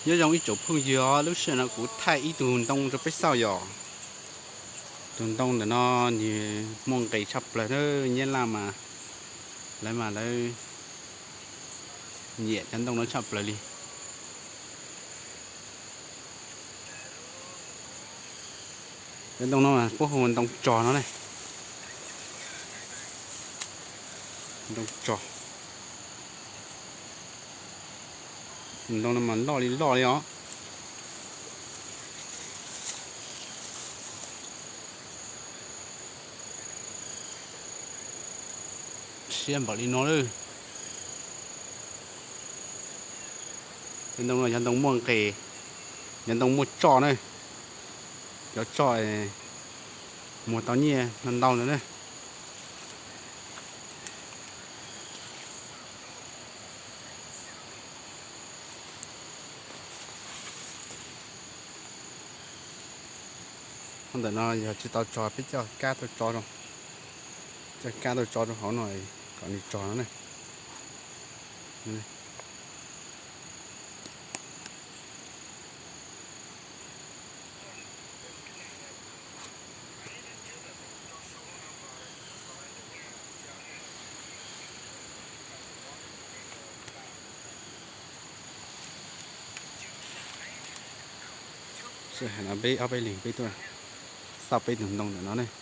Nyob zoo ib tsoom phooj ywg, lub sij hawm no kuv thaij ib tug ntoo rau peb xauj yom. Tus ntoo ntawm no nws muaj nqis tshaj plaws na, Nyab Laj mas lawv mas lawv nyiam cov ntoo no tshaj plaws li. Cov ntoo no puab hu ntoo tsog no ne. Ntoo tsog. Ntoo no mas loj li loj li os. Siab npaum li no lawm. Cov ntoo no yog ntoo muaj nqis, yog ntoo muaj tsoj na. Cov tsoj muag tau nyiaj ntau ntau ntawd na. Ntawm no yog tsis tau tsog peb coj kab tuaj tso rau, coj kab tuaj tso rau hauv no kom nws tsog no ne. Peb ob peb leeg peb tuaj xauj peb tug ntoo ntawm no ne.